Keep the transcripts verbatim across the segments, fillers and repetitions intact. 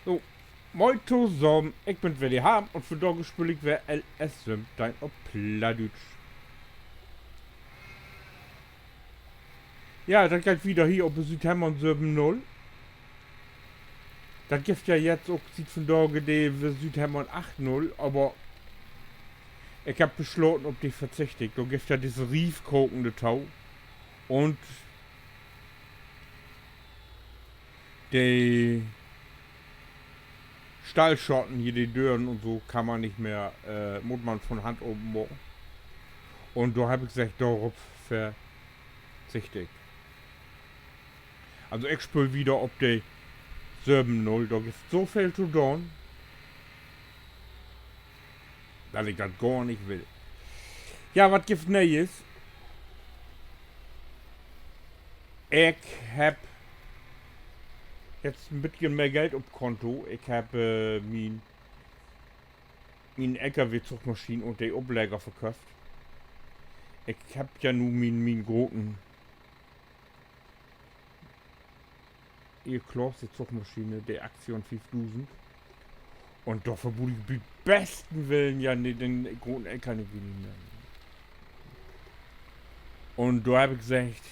So, moin tosamen, ik bün weer de Harm un vandaag speel ik weer L S söventeihn op Plattdüütsch. Ja, dat geiht wieder hier op de Südhemmern söven null. Dat gifft ja jetzt ok siet vandage de Südhemmern acht null, aver ik hebb beslaten, op de verzicht ik. Dor gifft ja disse Riefkoken dorto. Un de Stallschotten hier, de Dören un so, kann man nich mehr, äh, mutt man von Hand open maken. Un dor hebb ik seggt, dorop verzicht ik. Also ik spööl wieder op de söven null, dor gifft so veel to doon, dat ik dat gor nich will. Ja, wat gifft Nee'es? Ik hebb jetzt en beten mehr Geld op Konto. Ik hebb, äh, mien, mien L K W-Zugmaschien un de Oplegger verköfft. Ik hebb ja nu mien, mien groten E-Class, de Zugmaschine, de Axion fiefdusend. Un dorför bruuk ik bi'n besten Willen ja nich den groten L K W nich mehr. Un dor hebb ik seggt,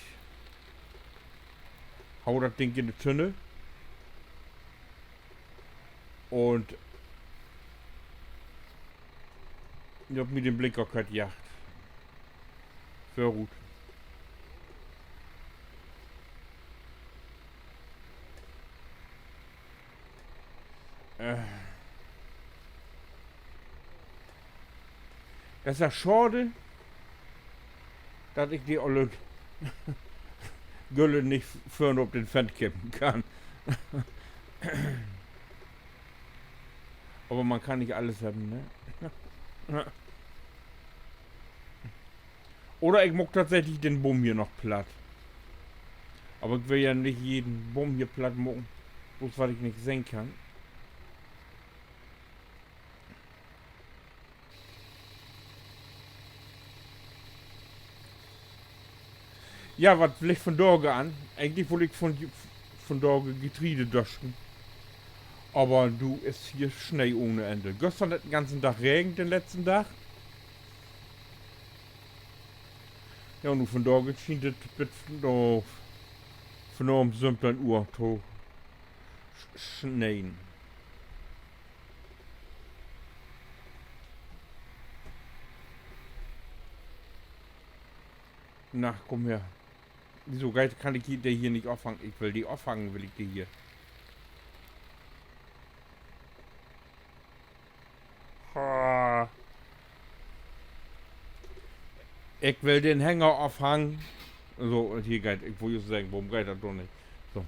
hau dat Ding in de Tünne. Un ik hebb mi den Blinker kaputt jaagt. Vörut. Äh. Dat is ja schade, dat ik de olle Gülle nich vörn op den Fendt kippen kann. Aver man kann nich alles hebben, ne? Oder ik maak tatsächlich den Boom hier noch platt. Aver ik will ja nich jeden Boom hier platt maken, bloots wat ik nich sehn kann. Ja, wat liggt vandage an? Egentlich wull ik von, vandage Getreide döschen. Aver nu is hier Snee ohne Ende. Güstern hett den ganzen Dag regent, den letzten Dag. Ja, nu vandage schient dat bit na, vanavend söventeihn Uhr to sch-, sneien. Na, kumm her. Wieso geiht, kann ik de hier nich afhangen? Ik will de afhangen, will ik de hier. Ha. Ik will den Hänger afhangen. So, un hier geiht, ik wull jüst seggen, worüm geiht dat doch nich? So.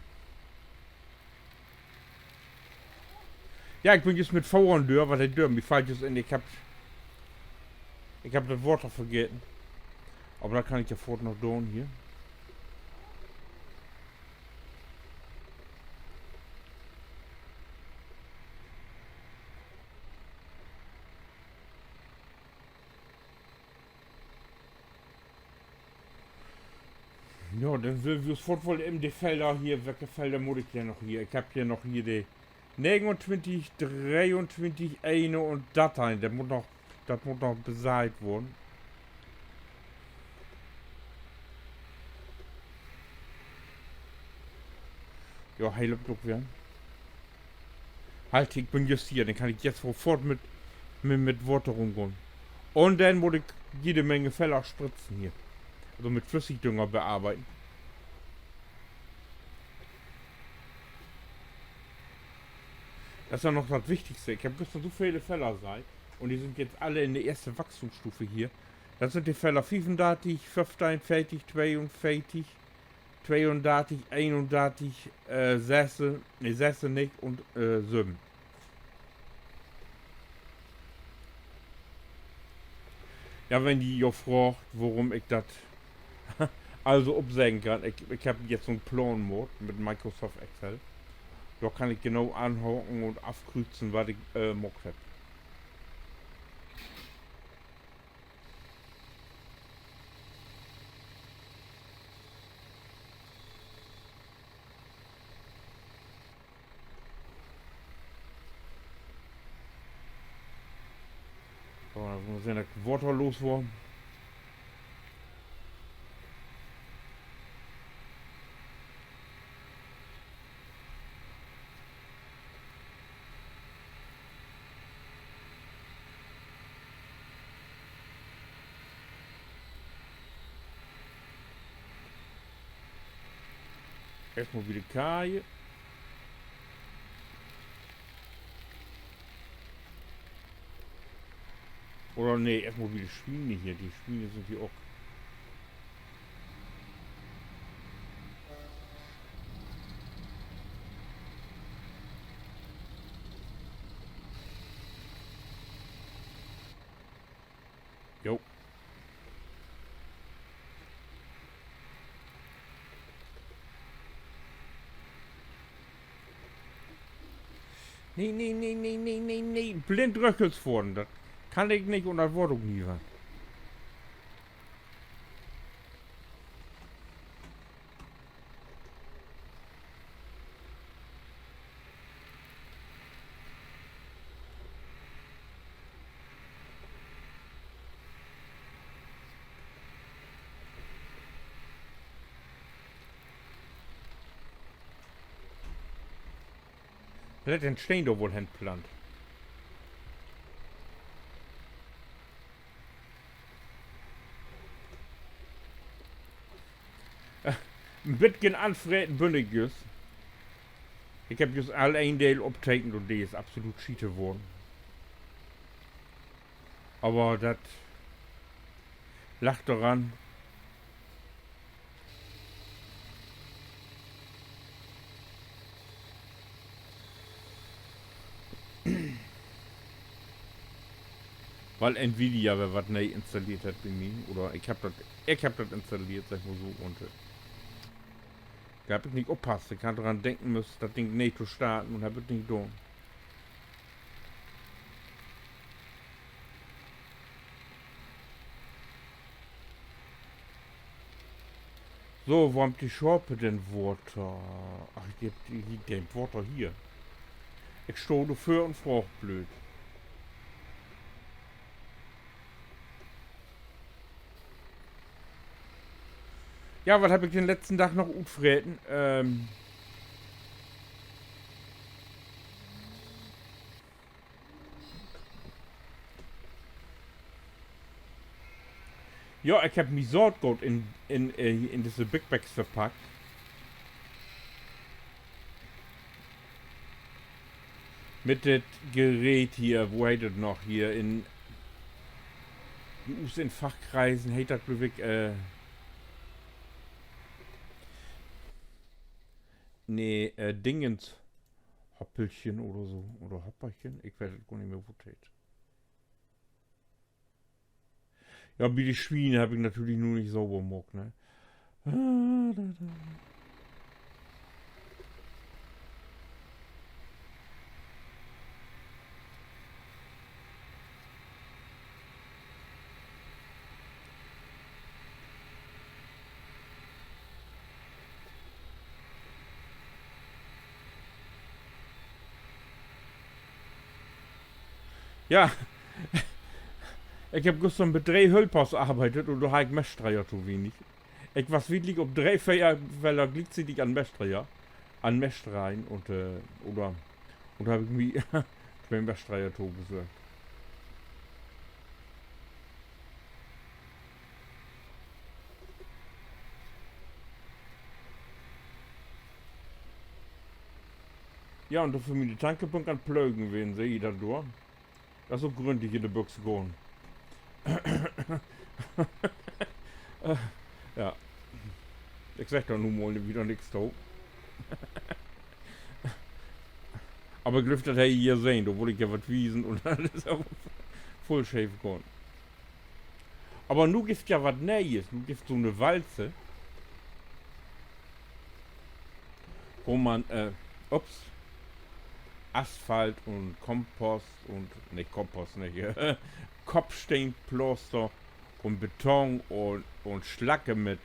Ja, ik bün jüst mit Fohren dör, wat heet dör, mi fallt jüst in, ik hebb, ik hebb dat Water vergeten. Aver dat kann ik ja foorts noch doon hier. Ja, denn süllt wi us foorts woll in de Feller hier, welke Feller mutt ik denn noch hier? Ik hebb hier noch hier de negenuntwintig, dreeuntwintig, eenundartig. Dat mutt noch, dat mutt noch beseiht worrn. Ja, he löppt ok weer. Halt, ik bün jüst hier, denn kann ik jetzt foorts mit, mit, mit Water rümgahn. Un denn mutt ik jede Menge Feller spritzen hier. Also mit Flüssigdünger bearbeiden. Dat is ja noch dat Wichtigste. Ik hebb güstern so vele Feller seiht un de sünd jetzt alle in de eerste Wachstumsstufe hier. Dat sünd de Feller fiefundartig, föffteihn, veertig, tweeunveertig, tweeundartig, eenundartig, äh, söss, nee, söss nich un, äh, söven. Ja, wenn ji jo fraagt, worüm ik dat also opseggen kann, ik, ik hebb jetzt so'n Plaan maakt mit Microsoft Excel. Dor kann ik genau anhaken un afkrüzen, wat ik, äh, maakt hebb. Mal sehn, dat ik Water los worr. Eerstmal bi de Kaje. Oder nee, eerstmal bi de Swiene hier. De Swiene sünd hier ok. Jo. Nee, nee, nee, nee, nee, nee, nee. Blind röchels fohren, dat kann ik nich un dat word ok nie wat. Hett den Steen dor woll henplant. En beten anfreten bün ik jüst. Ik hebb jüst al een Deel optekent un de is absolut schiete worrn. Aver dat laggt doran, wiel Nvidia weer wat nee installeert hett bi mi. Oder ik hebb dat, ik hebb dat installeert, segg mal so. Un, äh, dor hebb ik nich oppasst. Ik harr doran denken müsst, dat Ding nee to starten, un hebb dat nich doon. So, wo hebbt de Schape denn Water? Ach, de, de, de hebbt Water hier. Ik stah dor vör un fraag blööd. Ja, wat hebb ik den letzten Dag noch utfreten? Ähm, ja, ik hebb mi Saatgoot in, in, äh, in disse Big Bags verpackt. Mit dat Gerät hier, wo heet dat noch hier, in, bi us in Fachkreisen heet dat, glööv ik, äh, nee, äh, Dingens, Hoppelchen oder so, oder Hopperchen, ik weet dat gor nich mehr, wo dat heet. Ja, bi de Swien hebb ik natürlich nu nich sauber maakt, ne? Ja, ik hebb güstern mit dree Hölpers arbeidt un dor harr ik Mestdreier to wenig. Ik was wirklich op dree, veer Feller gliekzietig an Mestdreier, an Mestdreien un, äh, oder, un dor hebb ik mi twee Mestdreier to besörgt. Ja, un dor för mi de Tanke bün ik an Plögen ween, seht ji dat dor? Dat is ok gründlich in de Büx gahn. Äh, ja. Ik segg dor nu mal wieder nix to. Aver ik glööv, dat hebbt ji hier sehn, dor wull ik ja wat wiesen un dat is aver vull scheef gahn. Aver nu gifft ja wat Nee'es, nu gifft so 'ne Walze, wo man, äh, ups, Asphalt un Kompost un, nich Kompost, nich, Kopfsteenplaaster un Beton un, un Slacke mit,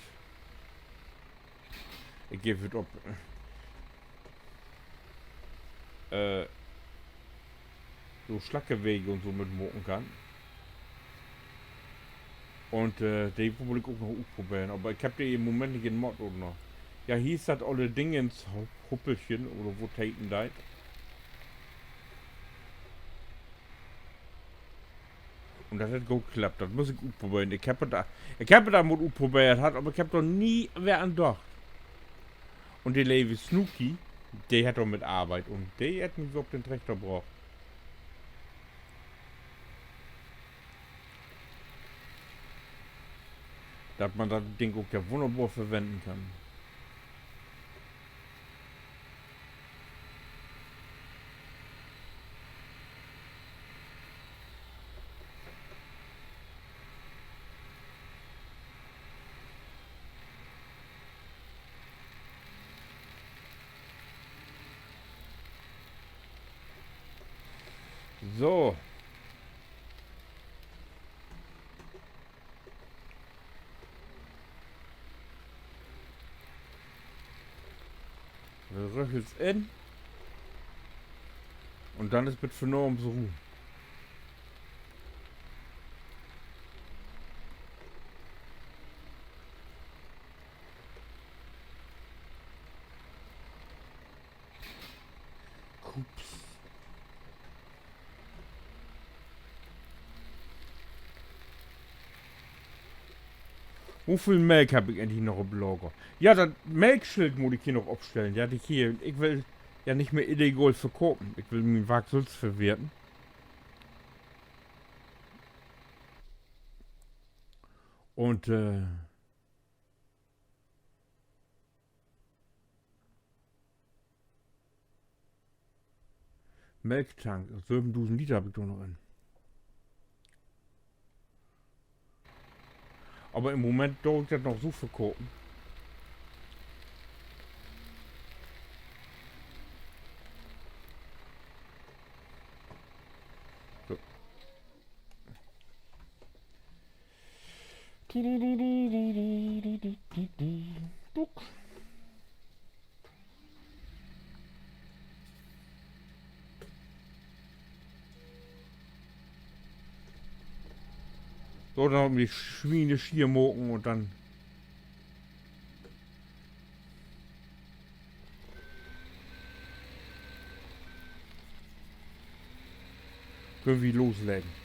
ik geev et op, äh, so Slackewege un so mit maken kann. Un, äh, de wull ik ok noch utproberen, aver ik hebb de in'n Moment nich in Mod un noch. Ja, hier is dat olle Dingens-Huppelchen, oder wo dat heten deit. Un dat hett goot klappt, dat muss ik utproberen. Ik hebb dat, ik hebb dat mal utprobeert hatt, aver ik hebb dor nie weer an docht. Un de leve Snooki, de hett dor mit arbeidt un de hett mi so op den Trechter brocht, dat man dat Ding ok ja wunnerbor verwennen kann. So. Wi rüchelt in. Un denn is mit Vernahmen so Ruh. Ups. Woveel Melk hebb ik egentlich noch op Lager? Ja, dat Melkschild mutt ik hier noch opstellen. Ja, de hier, ik will ja nich mehr illegal verkopen. Ik will mien Wark sülvst verwerten. Un, äh, Melktank, söventusend Liter hebb ik dor noch in. Aver in'n Moment do ik dat noch so verkopen. So. So, denn de Swiene schier maken un denn köönt wi losleggen.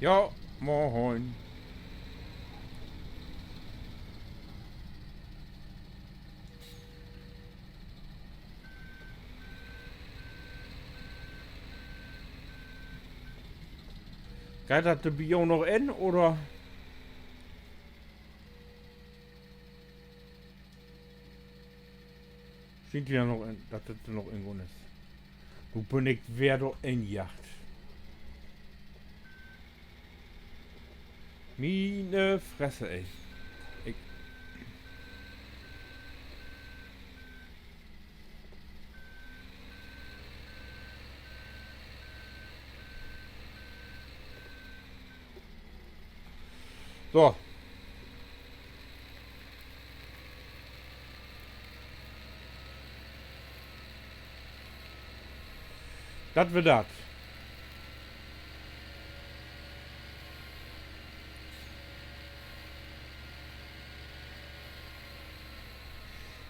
Ja, moin. Geiht dat bi jo noch in, oder? Sünd ja noch in, dat dat noch in is. Nu bün ik weer dor injaagt. Miene Fresse, ey. Ik So. Dat weer dat.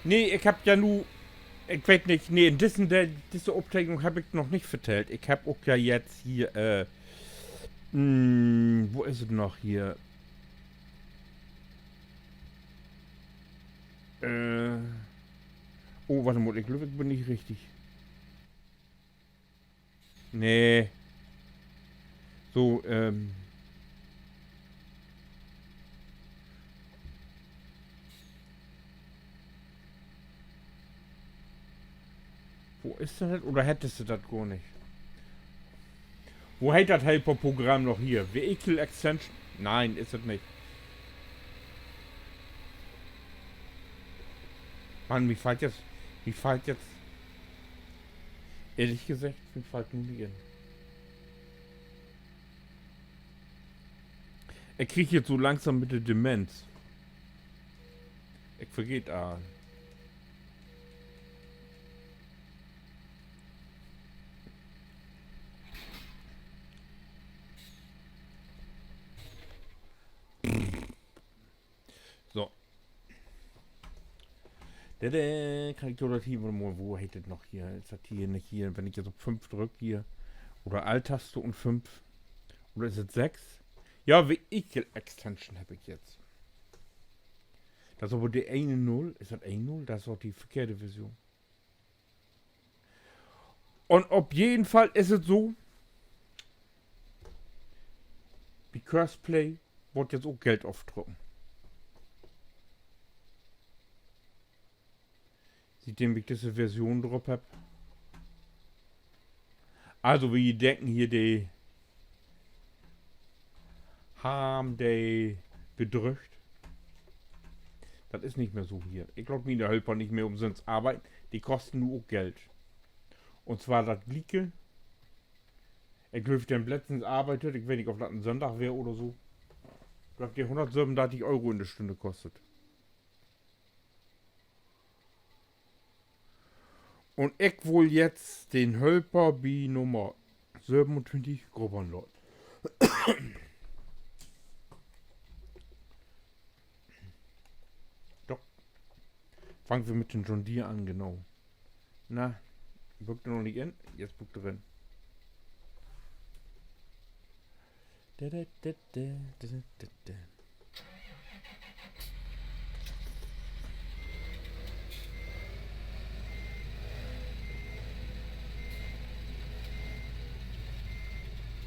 Nee, ik hebb ja nu, ik weet nich, nee, in dissen Deel, disse Opteknung hebb ik noch nich vertellt. Ik hebb ok ja jetzt hier, äh, mm, wo is dat noch hier? Äh, oh, wacht mal, ik glööv, ik bün nich richtig. Nee. So, ähm. Wo is dat? Oder hettest du dat gor nich? Wo heet dat Helper-Programm noch hier? Vehicle Extension? Nee, is dat nich. Mann, mi fallt jetzt, mi fallt jetzt, ehrlich gesagt, mi fallt nu nich in. Ik krieg jetzt so langsam mit de Demenz. Ik vergeet all. So. Dede, kann ik jo dat hier mal, wo heet dat noch hier? Is dat hier nich hier, wenn ik jetzt op fünf drück hier? Oder Alt-Taste un fünf? Oder is dat sechs? Ja, Vehicle Extension hebb ik jetzt. Dat is aver de een null. Is dat een null? Dat is doch de verkehrte Version. Un op jeden Fall is et so, bi Courseplay word jetzt ok Geld oftrocken. Sietdem ik disse Version drop hebb. Also, wi denken hier, de harrn de bedröggt. Dat is nich mehr so hier. Ik laat miene Hölper nich mehr umsünst arbeiden. De kosten nu ok Geld. Un zwar dat glieke. Ik glööv, de hebbt letztens arbeidt, ik weet nich, of dat en Sünndag weer oder so. Glööv, de hunnertsövenundartig Euro in de Stünn kostet. Un ik wull jetzt den Hölper bi Nummer sövenuntwintig grubbern laten. Doch. Fangt wi mit den John Deere an, genau. Na, bückt er noch nich in? Jetzt bückt er in.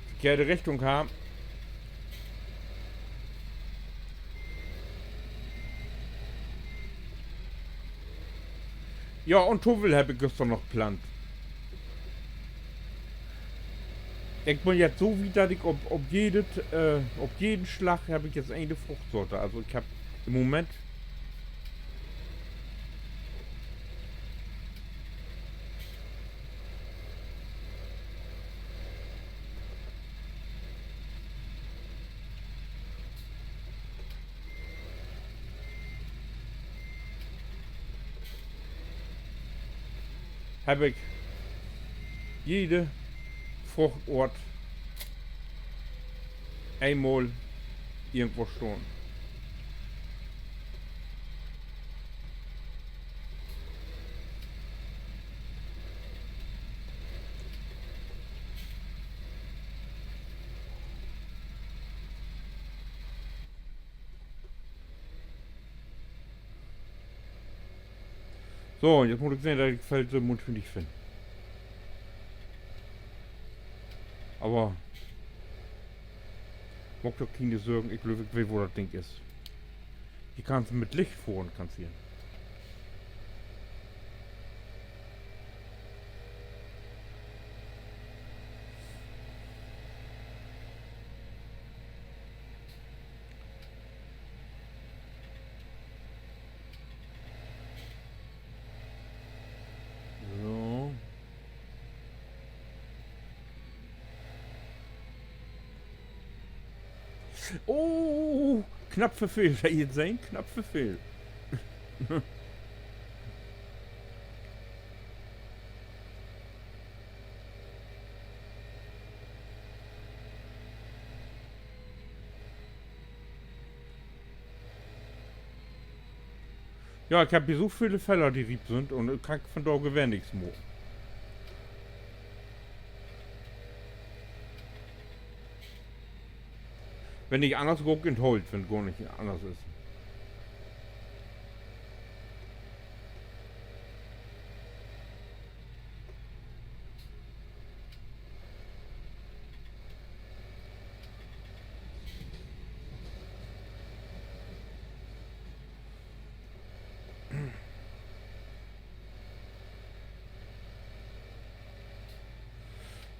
Verkehrte Richtung harrn. Ja, un Tuffel heff ik güstern noch plant. Ik bün jetzt so wiet, dat ik op, op jedet, äh, op jeden Slag heff ik jetzt ene Fruchtsorte. Also ik heff in Moment heff ik jede Fruchtoort eenmal irgendwo stahn. So, un jetzt mutt ik sehn, dat ik Feld sövenuntwintig finn. Aver maak di kiene Sorgen, ik glööv, ik weet, wo dat Ding is. Hier kannst mit Licht fohren, kannst hier. So. Oh, knapp verfehlt. Hebbt ji dat sehn? Knapp verfehlt. Ja, ik heff hier so vele Feller, de riep sünd, un ik kann vandaag gewiss nix maken. Wenn nich anners, gah ik in't Holt, wenn gor nich anners is.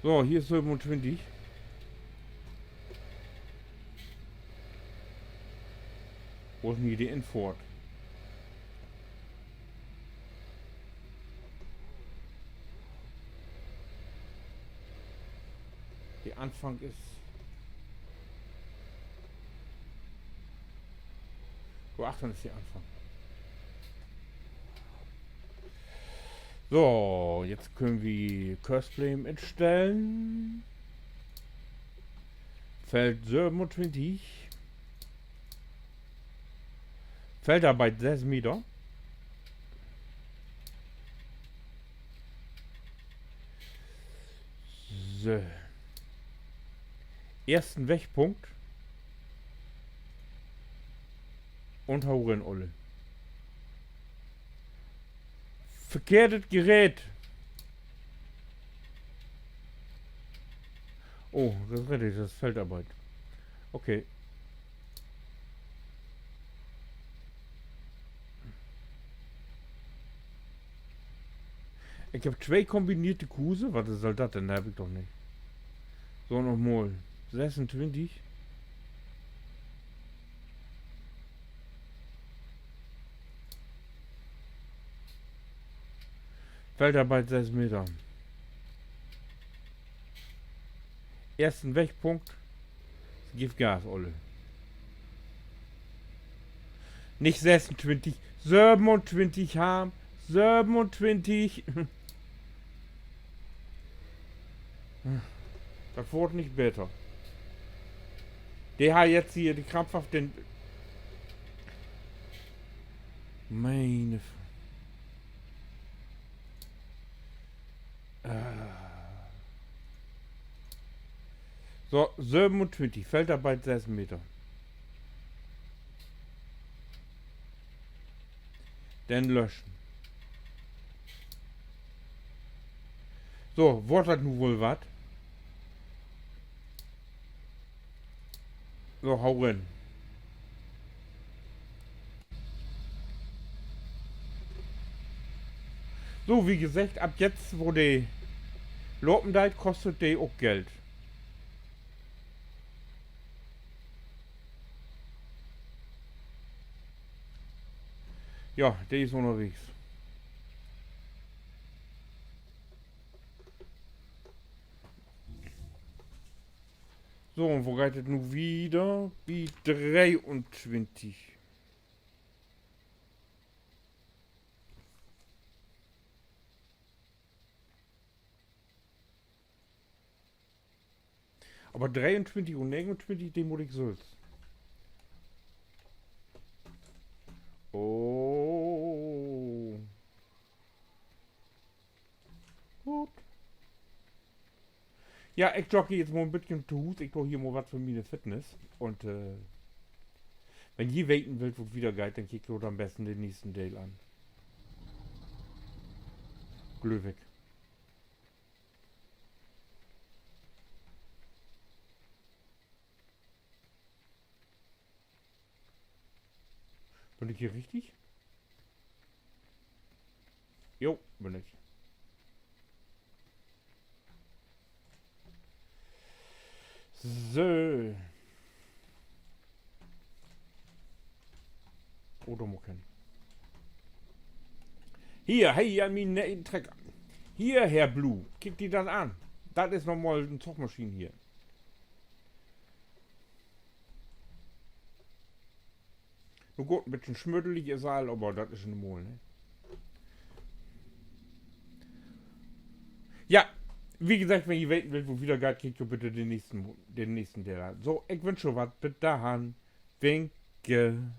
So, hier is sövenuntwintig. Wo is nu de Infohrt? De Anfang is, Wo achtern is de Anfang. So, jetzt köönt wi Curse Blame instellen. Feld sövenuntwintig. Feldarbeit söss Meter. So. Eersten Wegpunkt. Un hau rin, Olle. Verkehrtet Gerät. Oh, dat is richtig, dat is Feldarbeit. Okay. Ik heff twee kombineerte Kurse. Wat is dat denn? Dat heff ik doch nich. So, nochmal. Sössuntwintig. Feldarbeit söss Meter. Eersten Wegpunkt. Giff Gas, Olle. Nich sössuntwintig, sövenuntwintig, Harm. Sövenuntwintig. Dat word nich beter. De harr jetzt hier de Krampf af den, meine F-, äh. So, sövenuntwintig, Feldarbeit söss Meter. Denn löschen. So, word dat nu woll wat? So, hau rin. So, wie geseggt, ab jetzt, wo de lopen deit, kostet de ok Geld. Ja, de is ünnerwegs. So, un wo geiht dat nu wieder? Bi dreeuntwintig. Aver dreeuntwintig un negenuntwintig, de mutt ik sülvst. Oh. Goot. Ja, ik jogg jetzt mal en beten to Huus. Ik do hier mal wat för miene Fitness. Un, äh, wenn ji weten wüllt, wo 't wieder geiht, denn kiekt jo an'n besten den nächsten Deel an. Glööv ik. Bün ik hier richtig? Jo, bün ik. So. Oh, dor mutt ik hen. Hier, he, hier, mien ne'en Trecker. Hier, Herr Blue, kiek di dat an. Dat is noch mal en Zugmaschien hier. Nu goot, en beten smuddelig is all, aver dat is nu mal, ne? Ja, wie geseggt, wenn ji weten wüllt, wo 't wieder geiht, kiekt jo bitte den nächsten, den nächsten Deel an. So, ik wünsch jo wat. Bit dorhen. Winke.